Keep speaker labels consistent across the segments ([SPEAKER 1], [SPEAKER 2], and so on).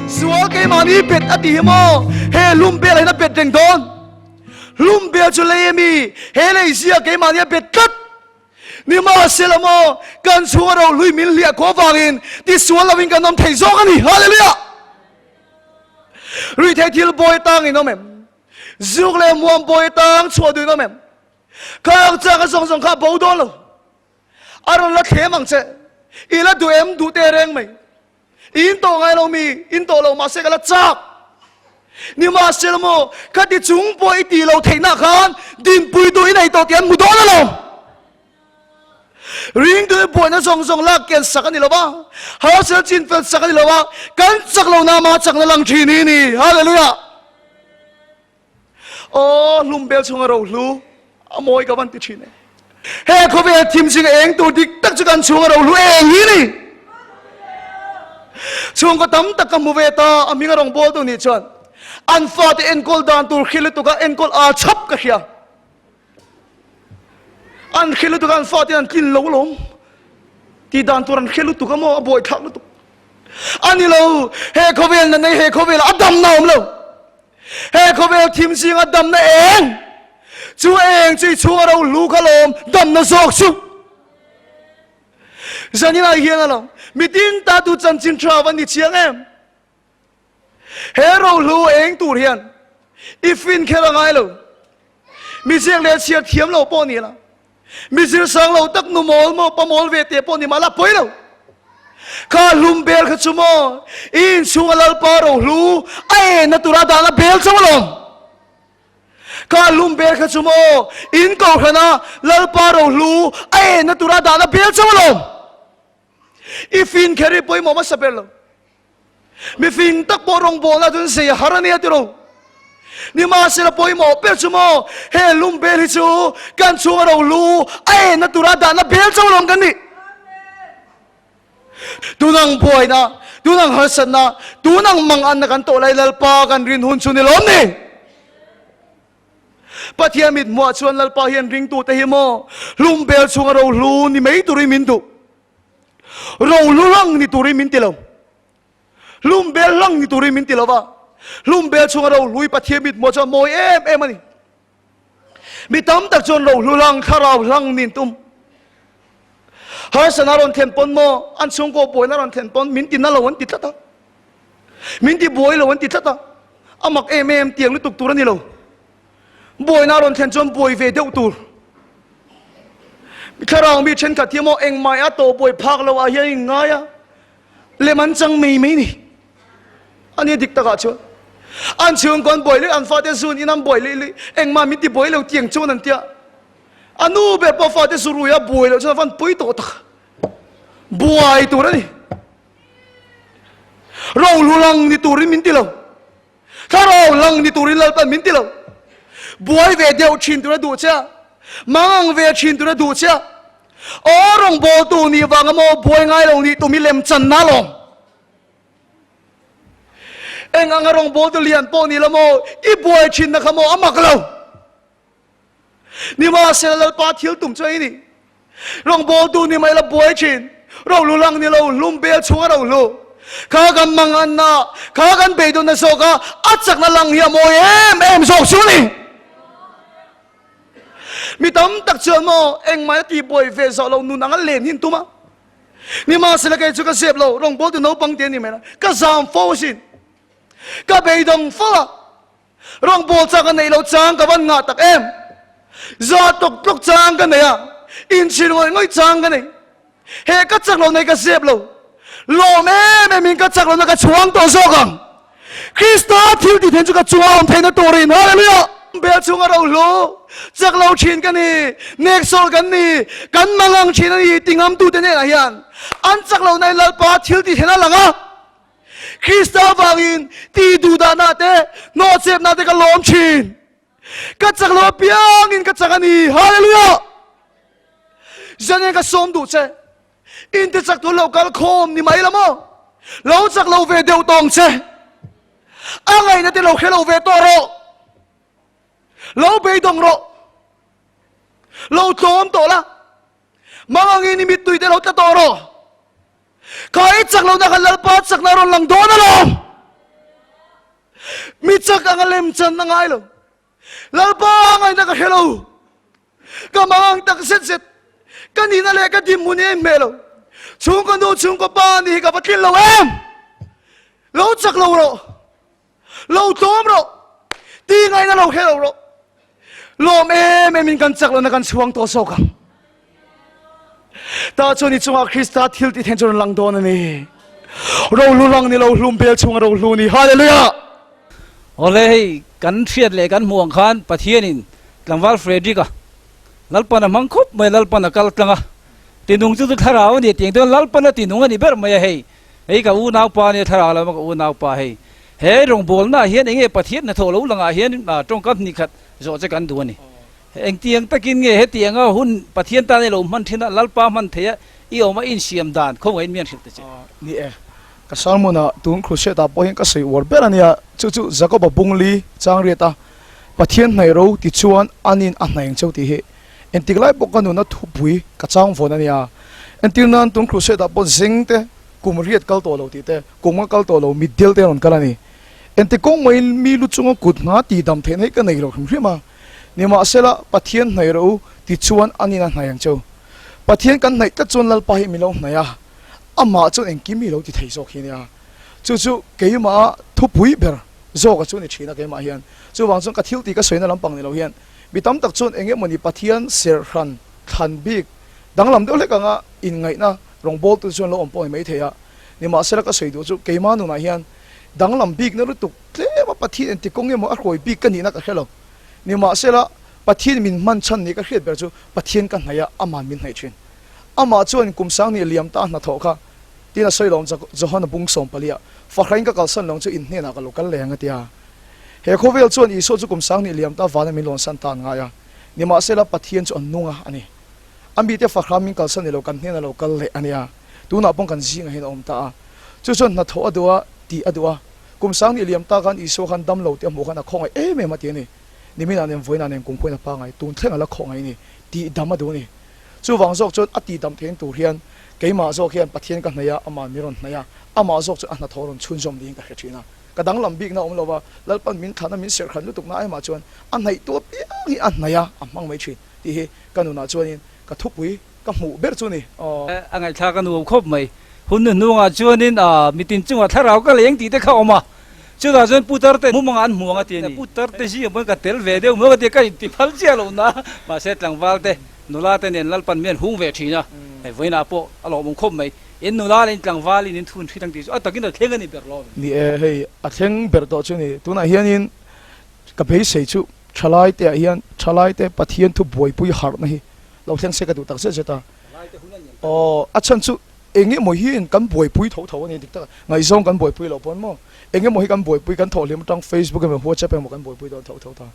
[SPEAKER 1] Sual keimahni bet a ti hi maw? He hlum bel ah hian a bet reng dawn. Hlum bel chu lei ami? He lei zia keimahni a bet tlat. Nimahsela maw, kan chhunga rohlui min hliah khawh avangin tisual lovin kan awm thei zawk a ni. Hallelujah! Ruihtheih thil bawi tang in awm em? Zuk leh muam bawi tang chhuah duh in awm em? Khang chak a zawng zawng kha a bo dawn lo. A rawn la thlem ang che. I la duh em? Duh teh reng mai. I in tawh ngai lo mi? In tawh lo mahse ka la chak. Nimahsela maw, khati chung pawh i tih loh theihna khan dinpui duh i nei tawh tih an hmu dawn alawm. Ringtu hi buaina zawng zawng lak ken sak a ni lo va, harsatna chin fel sak a ni lo va, kan chak lo nama chakna lang thin hi a ni. Hallelujah! Aw hlum bel chhunga rohlu a mawi ka van ti thin e. He khawvel thim zing eng tur dik tak chu kan chhunga rohlu eng hi ni. Chhungkaw tam tak ka hmu ve ta a hminga rawn bawl tu nih chuan an fate enkawl dan tur hrilh lutuk a enkawl aa chhap ka hria. An hrilh lutuk a an fate an tlin lo alawm. Tih dan tur an hrilh lutuk a maw a buaithlak lutuk. A ni lo he khawvel na nei he khawvel a damna awm lo. He khawvel thim zinga damna eng chu eng chu i chhunga ro hlu kha lawm damna zawk chu zaninah hian alawm mitin ta tu chanchin tha va ni chiang em he ro hlu eng tur hian i fin kher a ngai lo mi ziak leh chhiar thiam lo pawh ni la Mi zir sang lo tak nu mawl maw pa mawl ve te pawh ni mahla pawi lo. Kha hlum bel kha chu maw i inchhunga Lalpa rohlu a enna tura dahna bel chauh alawm. Kha hlum bel kha chu maw in kohhrana Lalpa rohlu a enna tura dahna bel chauh alawm. I fin kher hi pawimawh hmasa ber lo. Mifing tak pawh rawngbawlna chuan zei a har a nia tiro. Nimahsela pawimawh ber chu maw he lum bel hi chu kan chhunga ro lu a enna tura dahna bel chauh lawm kan nih. Tunang buaina, tunang harsatna, tunang manganna kan tawh lai Lalpa kan rin hun chu ni lawm ni. Pathian mit hmuah chuan Lalpa hian ringtute hi maw hlum bel chhunga ro hlu ni mai turin min duh. Rohlu lang ni turin min ti lo. Hlum bel lang ni turin min ti lo va. Hlum bel chhunga rohlui Pathian mit hmuah chuan mawi em em a ni. Mi tam tak chuan rohlu lang, thlarau lang nin tum. Harsana rawn thlen pawn maw, an chhungkaw buaina rawn thlen pawn min ti na lo an ti tlat a. Min ti buai lo an ti tlat a. A mak em em tiang lutuk tur a ni lo. Buaina rawn thlen chuan buai ve deuh tur. Thlarau mi thenkhat hi maw engmah a tawh buai phak lo ah hian in ngai a, lem an chang mai mai ni. A ni dik takah chuan an chhungkaw an buai luih, an fate zun in an buai luih luih, engmah min ti buai lo tiang chuan an tia. A nu ber pawh fate zu rui a buai loh chuan a van pui tawh tak. Buai tur a ni. Rohlu lang ni turin min ti lo. Thlarau lang ni turin Lalpan min ti lo. Buai ve deuh thin tura duh che a, mangang ve thin tura duh che a, aw rawngbawltu nih vanga maw buai ngai lo nih tum hi lem channa alawm. Eng anga rawngbawltu lian pawh ni la maw i buai thinna kha maw a mak lo. Nimahsela Lalpa thil tum chu a ni. Rawngbawltu ni mai la buai thin, rohlu lang ni lo, hlum bel chhunga rohlu. Kha kan manganna, kha kan beidawnna zawka a chakna lang hi a mawi em em zawk chu a ni. Mi tam tak chuan maw engmah a tihbuai ve zawh lo nun anga len hi an tum a. Nimahsela kei chu ka zep lo, rawngbawltu naupang te a ni mai la, ka zam fo asin. Ka beidawng fo a. Rawngbâwl chak a neih loh chang ka van ngah tak em? Zah tlawk tlawk chang ka nei a, inchhir ngawih ngawih chang ka nei. He ka chak lohna hi ka zep lo. Lawm em em in ka chak lohna ka chhuang tawh zawk ang. Krista thil tih theih chu ka chunga awm theihna turin. Hallelujah! Bel chhunga rohlu chak lo thin ka ni, neksawl kan ni, kan mangang thin a ni ti ngamtute hnenah hian an chak lohna in Lalpa thil tih theihna a lang a. Krista vangin ti duhdahna te, hnawhchepna te ka lawm thin. Ka chak lo apiangin ka chak a ni. Hallelujah! Zane ka sawm duh che. In ti chak tur lo kal khawm ni mai la maw? Lo chak lo ve deuh tawng che. A ngaihna te lo hre lo ve tawh rawh. Lo beidawng rawh. Lo tlawm tawh la. Mangangin i mittui te lo tla tawh rawh. Kha. Kha i chak lohna khan Lalpa chakna a rawn lang dawn alawm. Mi chak anga lem chan a ngai lo. Lalpa ngaihna ka hre lo. Ka mang tak zet zet. Ka nihna leh ka dinhmun hi a inhmeh lo. Chhungkaw nu, chhungkaw pa nih hi ka va tlin lo em! Lo chak lo rawh. Lo tlawm rawh. Ti ngaihna lo hre lo rawh. Lawm em em in kan chak lohna kan chhuang tawh zawk ang. Tah chuan i chungah Krista thil tih then chu rawn lang dawn a ni. Rohlu lang ni lo hlum bel chhunga rohlu ni. Hallelujah!
[SPEAKER 2] Awle hei kan hriat leh kan hmuh ang khan Pathianin tlangval Frederick-a Lalpan a hmang khawp mai a, Lalpan a kal tlang a, tinung chu chu thlarau a ni tih ang chuan Lalpan a tinung a ni ber mai a hei. Hei ka unaupa a nia thlarau lama ka unaupa hei. He rawngbawlnaah hian enge Pathian hnathawh lo langah hian tawngkam hnih khat zawh che kan duh a ni. Engtiang takin nge hetianga hun Pathian tan i lo hman thin a, Lalpa hman theih a, i awm a insiam dan khawngaihin mi an hrilh ta che.
[SPEAKER 1] Ni e, ka sermon ah tun crusade ah pawh hian ka sawi uar ber a nia, chu chu Jacob-a bungli chang riat a, Pathian hnaih ro ti chuan anin a hnaih ang cheu tih hi entik lai pawh ka nuna thupui ka chang vawn a nia. Entir nan tun crusade ah pawh zeng te kum riat kal tawh lo tih te, kum a kal tawh lo mitdel te a rawn kal a ni. Engti kawng maiin mi lu chunga kut hna tih dam theihna hi ka nei lo hrim hrim a. Nimahsela, Pathian hnaih rawh u, tichuan an in a hnaih ang cheu. Pathian kan hnaih tlat chuan Lalpa hi min lo hnaih a, amah chuan engkim hi lo ti thei zawk hi a nia. Chu chu keimah thupui ber zawka chu a ni thin a keimah hian. Chuvang chuan ka thil tih ka sawina lampang ni lo hian mi tam tak chuan eng emawni Pathian serhran thlan bik danglam deuh hlek anga inngaihna rawngbawltu chuan lo awm pawh a ni maithei a. Nimahsela ka sawi duh chu keimah nunah hian danglam bikna lutuk tlema Pathian engti kawng emaw a hruai bik ka nihna ka hre lo. Nimahsela, Pathian min hman chhan nih ka hriat ber chu Pathian ka hnaih a, Ama'n min hnaih thin. Amah chuan kum sang nih liam ta hnathawh kha tiin a sawi lo ang Johana bung sawmpali ah, Fahrain ka kalsan lo ang chu in hnenah ka lo kal leh ang a ti a. He khawvel chuan Isua chu kum sang nih liam ta vana min lawnsan ta an ngai a. Nimahsela, Pathian chu a nung a a ni. A mite fahra min kalsan ni lo kan hnenah lo kal leh a nia. Tunah pawh kan zingah hian a awm ta a. Chu chuan hnathawh a duh a, tih a duh a. Kum sang nih liam ta khan Isua khan dam lo tih a hmuh khan a khawngaih em em a ti a ni. Niminah nen vawiinah nen kum khuain a pangai tun thleng a la khawngaih a ni tih dam a duh a ni. Chuvang zawk chuan a tih dam theihna tur hian keimah zawk hian Pathian ka hnaih a, amah min rawn hnaih a, amah zawk chuan a hnathawh rawn chhunzawm niin ka hre thin a. Ka danglam bikna a awm lo va, Lalpan min thlahna min serhkhan lutukna aimah chuan a hnaih tu apiang hi a hnaih a, a hmang mai thin tih hi ka nunah chuanin ka thupui Ka hmuh ber chu ni.
[SPEAKER 2] Aw. A ngaihthlak a nuam khawp mai. Hun nu hnungah chuanin mitin chungah thlarau ka leng tih te kha a awm a. Chutah chuan putar te mumangah an hmuang a ti a ni. Putar te zingah pawn ka tel ve deuh maw ka ti a, ka inti phal chiah lo na. Mahse tlangval te, nula te nen Lalpan mi an hung ve thin a. Hei vawiinah pawh a lawmawm khawp mai. In nula leh in tlangval in in thun hrit ang tih chu a takin a thleng a ni ber lo.
[SPEAKER 1] Ni e, hei a thleng ber tawh chu ni. Tunah hianin ka beisei chu thalai te ah hian thalai te Pathian thu buaipui harhna hi Lo thleng se ka duh tak zet zet a. Aw, a chhan chu eng emaw hian kan buaipui tho tho a ni dik tak a. Ngaihzawng kan buaipui loh pawn maw? Eng emaw hi kan buaipui, kan thawhhlim atang Facebook emaw WhatsApp emaw kan buaipui dawn tho tho ta.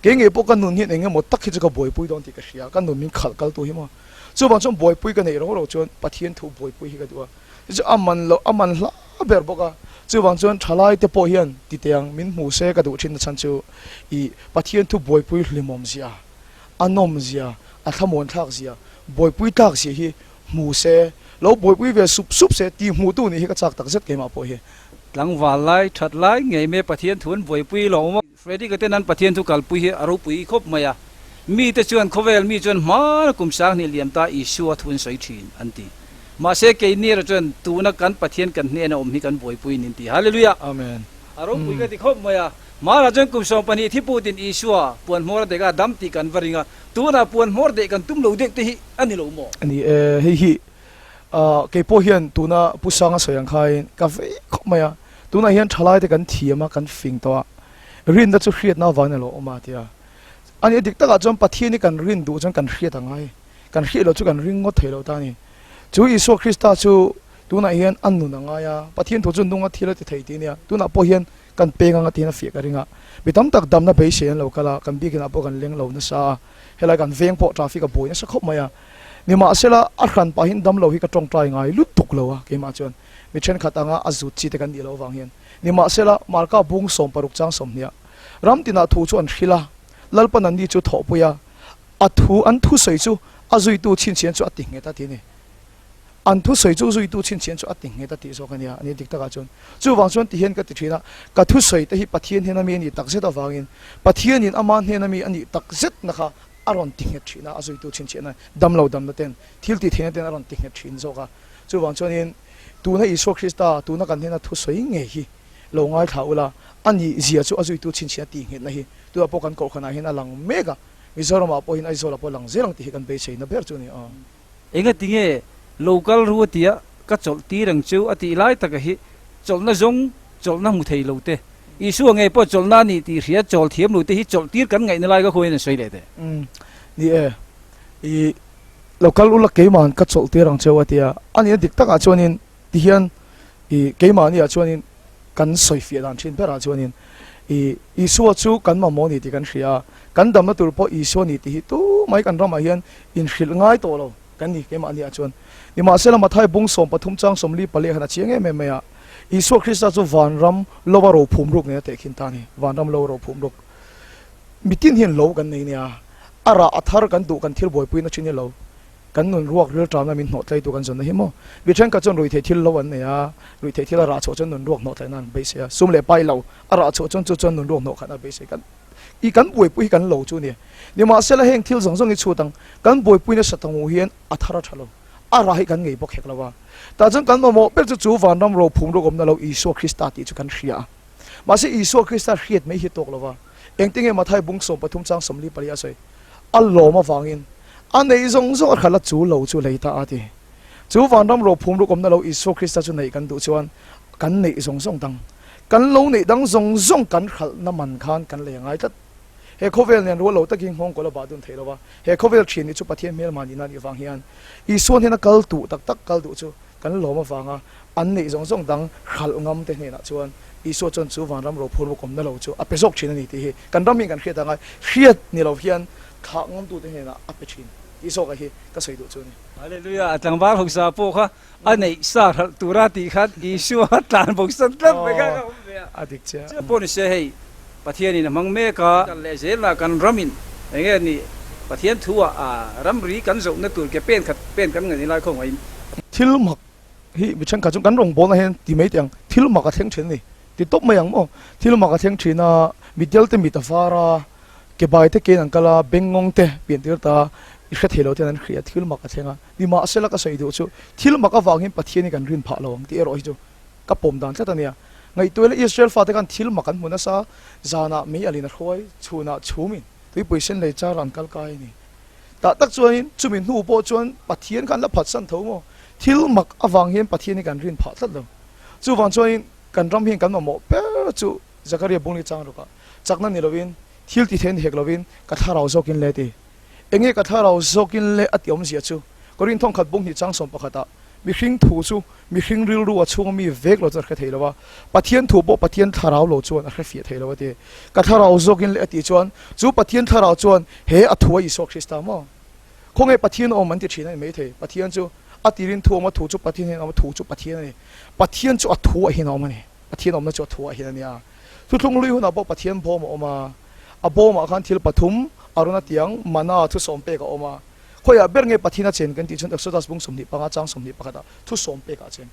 [SPEAKER 1] Kei ngei pawh ka nun hian eng emaw tak hi chu ka buaipui dawn tih ka hria, ka nun min khalh kaltu hi maw. Chuvang chuan buaipui ka neih ro ro chuan Pathian thu buaipui hi ka duh a. Chu chu a man loh, a man hla ber bawk a. Chuvang chuan thalai te pawh hian titeng min hmu se ka duh thin na chhan chu ih Pathian thu buaipui hlimawm zia. A nawm zia, a thlamuan thlak zia, buaipui tlak zia hi hmu se, lo buaipui ve sup sup se tih hmuh tu nih hi ka chak tak zet keimah pawh hi.
[SPEAKER 2] Tlangval lai, that lai ngei mai Pathian thu an buaipui lo awm a. Freddy ka ten an Pathian thu kalpui hi a ropui khawp mai a. Mite chuan khawvel mi chuan hmana kum sanghnih liam ta Isua thu an sawi thin an ti. Mahse keini erawh chuan tuna kan Pathian kan hnena awm hi kan buaipui nin ti. Hallelujah!
[SPEAKER 1] Amen.
[SPEAKER 2] A ropui ka ti khawp mai a. Hmanah chuan kum 12 thi putin Isua puan hmawr a dek a, dam tih kan va ring a, tunah puan hmawr deh kan tum lo deuh te hi a ni lo maw?
[SPEAKER 1] Ni e, hei hi kei pawh hian tuna Pu Sanga sawi ang khain ka vei khawp mai a, tunah hian thalaite kan thiam a, kan fing tawh a, rinna chu hriatna avangin a lo awm a tia. A nih dik takah chuan Pathian hi kan rin duh chuan kan hriat a ngai, kan hriat loh chu kan ring ngawt thei lo ta a ni. Chu Isua Krista chu tunah hian a nun a ngai a, Pathian thu chu nunga thil a ti thei tih a nia, tunah pawh hian Kan peng anga tiin a fiah ka ring a, mi tam tak damna beisei an lo kal a, kan biakinah pawh kan leng lo nasa a, helai kan veng pawh traffic a buai nasa khawp mai a. Nimahsela, a hran pahin damlo hi ka tawngtai ngai lutuk lo a, keimah chuan mi thenkhat anga a zut chi te kan nih loh avang hian. Nimahsela, Marka bung 60 chang 20 ram tinah thu chu an hrilh a, Lalpan an ni chu thawhpui a, a thu an thusawi chu a zuitu chhinchhian chu a ti nghet a ti a ni. An thusawi chu zuitu chhinchhian chu a ti nghet a tih zawk a nia, a ni dik takah chuan. Chuvang chuan ti hian ka ti thin a, ka thusawi te hi Pathian hnena mi a nih tak zet avangin Pathianin ama hnena mi a nih tak zetna kha a rawn ti nghet thin a, a zuitu chhinchhiahna damlo damna ten, thil tih theihna ten a rawn ti nghet thin zawk a. Chuvang chuanin tuna Isua Krista tuna kan hnena thusawi ngei hi lo ngaithla ula, a nih zia chu a zuitu chhinchhiah a tih nghetna hi tunah pawh kan kohhranah hian a lang mek a, Mizoramah pawhin Aizawlah pawh a lang zel ang tih hi kan beiseina ber chu a ni a.
[SPEAKER 2] Engatinge lo kal ru a tia ka chawlh tir ang cheu a tih lai taka hi chawlhna zawng chawlhna hmu thei lo te, Isua ngei pawh chawlhna a nih tih hria chawl thiam lo te hi chawlh tir kan ngaihna lai ka khawiin an sawi leh teh.
[SPEAKER 1] Umm ni e, i lo kal ula keima'n ka chawlh tir ang cheu a tia a nihna dik takah chuanin tihian i keimahniah chuanin kan sawi fiah dan thin berah chuanin i Isua chu kan mamawh a ni tih kan hria a, kan damna tur pawh Isua ni tih hi tumai kan ramah hian inhrilh ngai tawh lo kan ni keimahniah chuan. Nimahsela Mathai bung 13 chang 44 khan a chiang em em mai a, Isua Krista chu vanram lova rophum ruk nena tehkhin ta a ni, vanram lo rophum ruk. Mitin hian lo kan nei nia, a rah a thar kan duh kan thil buaipuina thin hi lo. Kan nun ruak ril ṭamna min hnawh tlaitu kan zawnna hi maw? Mi ṭhenkhat chuan ruihtheih thil lo an nei a, ruihtheih thil a rah chhuah chuan nun ruak hnawh tlaihna an beisei a, sum leh pai lo a rah chhuah chuan chu chuan nun ruak hnawh khatna a beisei. Kan i kan buaipui hi kan lo chu a ni. Nimahsela heng thil zawng zawng hi chhut ang, kan buaipui nasa ta ngu hian a thar a ṭha lo, a rah hi kan ngei bawk hek lo a. Tah chuan kan mamawh ber chu chu vanram rophum ruak awmna lo Isua Krista tih chu kan hria a. Mahse Isua Krista hriat mai hi tawk lo va, engtinge Mathai bung 13 chang 44 a sawi? A lawm avangin a neih zawng zawng a khalh a, chu lo chu lei ta a ti. Chu vanram rophum rukawmna lo Isua Krista chu neih kan duh chuan kan neih zawng zawng dang, kan lo neih dang zawng zawng kan khalhna man khan kan lei a ngai tlat. He khawvel nen rual lo takin nghawng kawl a bah dun thei lo va, he khawvel thian nih chu Pathian hmelma nihna a nih vang hian Isua hnena kal duh tak tak kal duh chu Kan lawm avanga an neih zawng zawng dang hralh ngam te hnenah chuan Isua chuan chu vanram rophur bawk awmna lo chu a pe zawk thin a ni tih hi kan ram hian kan hriat anga hriat ni lo hian thlah ngamtute hnenah a pe thin tih zawka hi ka sawi duh chu a ni.
[SPEAKER 2] Hallelujah! A tlangval hausa pawh kha a neih sa hralh tura tih khan Isua a tlan bo san tlat mai kha ka awm ve a.
[SPEAKER 1] A dik chiah.
[SPEAKER 2] Chiah pawh ni se hei Pathianin a hmang mek a. Kal leh zelna kan ramin eng nge ni Pathian thu ah ramri kan zohna tur ke pen khat pen kan ngaih lai khawngaihin.
[SPEAKER 1] Thil mak hi mi thenkhat chu kan rawngbawlna hian ti mai teh ang, thil mak a thleng thin a ni ti tawp mai ang maw? Thil mak a thleng thin a, mitdel te mit a var a, ke bai te kein an kal a, bengngawng te pian tir ta i hre thei lo ten an hria, thil mak a thleng a, nimahsela ka sawi duh chu thil mak avang hian Pathian hi kan rin phah lo ang tih erawh hi chu ka pawm dan tlat a nia. Ngaihtuah ila Israel fate khan thil mak an hmu nasa, zanah mei alin a hruai, chhunah chhumin tuipui sen lei char an kal kai a ni. Tah tak chuanin chumi hnu pawh chuan Pathian khan la phatsan tho maw? Thil mak avang hian Pathian hi kan rin phah tlat lo. Chuvang chuanin kan ram hian kan mamawh ber chu Zakaria bungli chang rukah chakna ni lovin, thil ti theih ni hek lovin ka thlarau zawkin le ti. Enge ka thlarau zawkin le a ti awmzia chu Korin thawngkhat bung hnih chang 11 ah mihring thu chu mihring rilru a chhunga mi vek lo chuan a hre thei lo a, Pathian thu pawh Pathian thlarau lo chuan a hre fiah thei lo a ti. Ka thlarau zawkin leh a tih chuan chu Pathian thlarau chuan he a thu a Isua Krista maw? Khawnge Pathian a awm an ti thin a ni maithei. Pathian chu a tirin thu a awm a, thu chu Pathian hian a awm a, thu chu Pathian a ni. Pathian chu a thu ah hian a awm a ni. Pathian awmna chu a thu ah hian a ni a. Thuthlung hlui hunah pawh Pathian bawm a awm a, a bawmah khan thil pathum, Arona tiang, mana, thusawm pek a awm a. Khawiah ber nge Pathian a chen kan tih chuan Exodus bung 25 chang 21 ah thu sawm pek ah a cheng.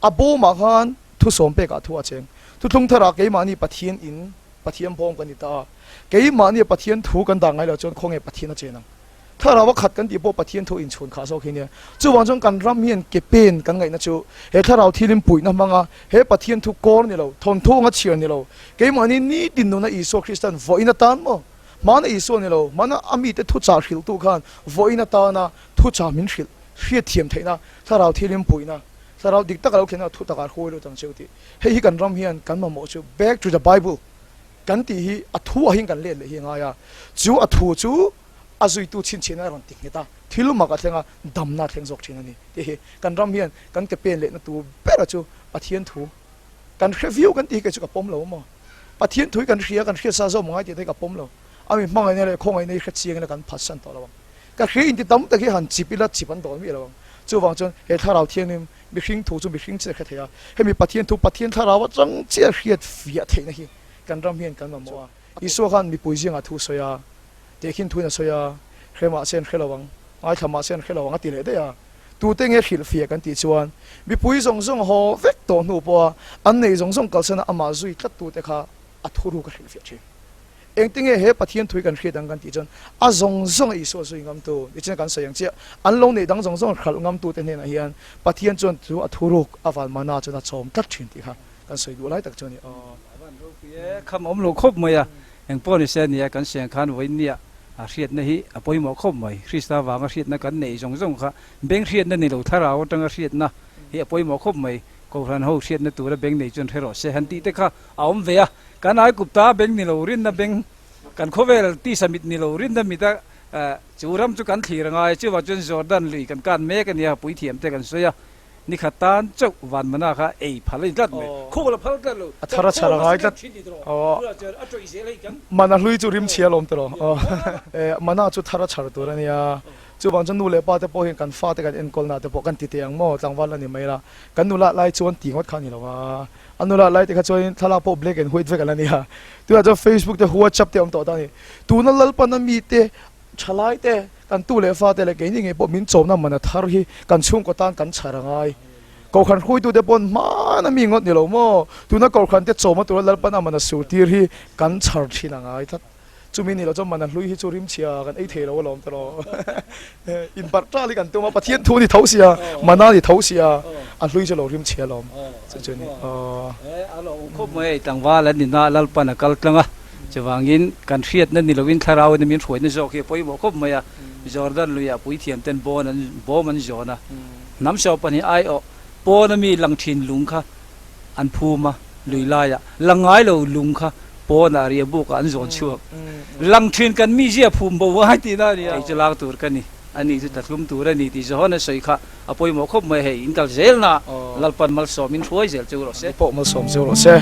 [SPEAKER 1] A bawmah khan thu sawm pek ah thu a cheng. Thuthlung tharah keimahni Pathian in Pathian bawm kan ni ta a, keimahni Pathian thu kan dah ngai lo chuan khawnge Pathian a chen ang? Thlarau a khat kan tih pawh Pathian thu inchhun khah zawk hi nia. Chuvang chuan kan ram hian ke pen kan ngaihna chu he thlarau thilin puihna hmanga he Pathian thu kawr ni lo, thawnthu anga chhiar ni lo, keimahni nitin nuna Isua Kristan vawiin atan maw? Hmana Isua ni lo, hmana a mite thuchah hrilhtu khan vawiin atana thuchah min hrilh, hriatthiam theihna, thlarau thilin puihna, thlarau dik taka lo thlenna thu takah hruai lut ang cheu tih. Hei hi kan ram hian kan mamawh chu back to the Bible kan tih hi a thu ah hian kan let leh hi a ngai a, chu a thu chu a zuitu chhinchhiahna a rawn ti nghet a, thil mak a thleng a, damna a thleng zawk thin a ni tih hi kan ram hian kan ke pen lehna tur bera chu Pathian thu kan hre viau kan tih hi kei chu ka pawm lo maw? Pathian thui kan hria, kan hriat sa zawk ngai tih te ka pawm lo. A mi hmangaihna leh khawngaihna hi hre chiang ila kan phatsan tawh lo ang. Ka hria inti tam tak hi han chip ila chip an dawn miah lo ang. Chuvang chuan he thlarau thianghlim mihring thu chu mihring chiah hre thei a, hemi Pathian thu Pathian thlarau atang chiah hriat fiah theihna hi kan ram hian kan mamawh a. Isua khan mipui zingah thu sawi a, tehkhin thuin a sawi a, hre mahse an hre lo ang, ngaithla mahse an hre lo ang a ti leh daih a. Tute nge hrilhfiah kan tih chuan mipui zawng zawng haw vek tawh hnu pawha an nei zawng zawng kalsana amah zui tlattute kha a thuruk a hrilhfiah thin. Engtinge he Pathian thui kan hriat ang kan tih chuan a zawng zawng a Isua zui ngamtu nichin kan sawi ang chiah an lo neih dang zawng zawng hralh ngamtute hnenah hian Pathian chuan chu a thuruk a van mana chuan a chawm tlat thin tih kha kan sawi duh lai tak chu a ni.
[SPEAKER 2] A van ropui e, kham awm lo khawp mai a, eng pawh ni se nia kan siang khan vawiin nia a hriatna hi a pawimawh khawp mai. Krista vanga hriatna kan neih zawng zawng kha beng hriatna ni lo thlarau atanga hriatna hi a pawimawh khawp mai. Kohhran ho hriatna tura beng nei chuan hre rawh se han tih te kha a awm ve a. Kan Aikupta beng ni lo rinna beng, kan khawvel tisa mit ni lo rinna mita chu ram chu kan thlir a ngai. Chuvang chuan Jordan lui kan kan mek a nia, puithiam te kan sawi a, ni khat tan chauh van mana kha ei phal a ni tlat mai. Khuk la phal tlat lo,
[SPEAKER 1] A thar a chhar a ngai tlat.
[SPEAKER 2] A tawih zel hei kan.
[SPEAKER 1] Mana hlui chu rim chhia lawm tawh lo. Mana chu thar a chhar tur a nia. Chuvang chuan nu leh pa te pawh hian kan fate kan enkawl na te pawh kan ti teh ang maw, tlangval a ni mai la. Kan nula lai chuan ti ngawt kha a ni lo a. A nula lai te kha chuanin thlalak pawh black and white vek a la nia. Tunah chuan Facebook te WhatsApp te a awm tawh ta a ni. Tuna Lalpana mite, thalai te, kan tu leh fate leh keini ngei pawh min chawmna man a thar hi kan chhungkaw tan kan chhar a ngai. Kohhran hruaitute paw'n hmana mi ngawt ni lo maw? Tuna kohhran te chawmna tura Lalpana man a surtir hi kan chhar thin a ngai tlat. Chumi ni lo chuan mana hlui hi chu rimchhia kan ei thei lo alawm ta lo. Inbarh tal hi kan tum a, Pathian thu ni tho sia, mana ni tho sia, a hlui chu lo rimchhia alawm. Chu chu ni.
[SPEAKER 2] A lo awm khawp mai a, tlangval an nina Lalpan a kal tlang a, chuvangin kan hriatna ni loin thlarau in min hruaina zawk hi a pawimawh khawp mai a. Jordan luiah puithiam ten bawn an bawm an zawn a, hnam saw pahnih aiawh pawn ami lang thin lung kha an phum a, lui laiah lang ngai lo lung kha pawnah riah bukah an zawn chhuak. Lang thin kan mizia phum bo ngai tihna a ni a. Kei chu lak tur ka ni, ani chu tlatlum tur a ni tih Johana sawi kha a pawimawh khawp mai. Hei in kal zelna Lalpan malsawmin hruai zel chu rawh se.
[SPEAKER 1] Pawh malsawm zeu rawh se.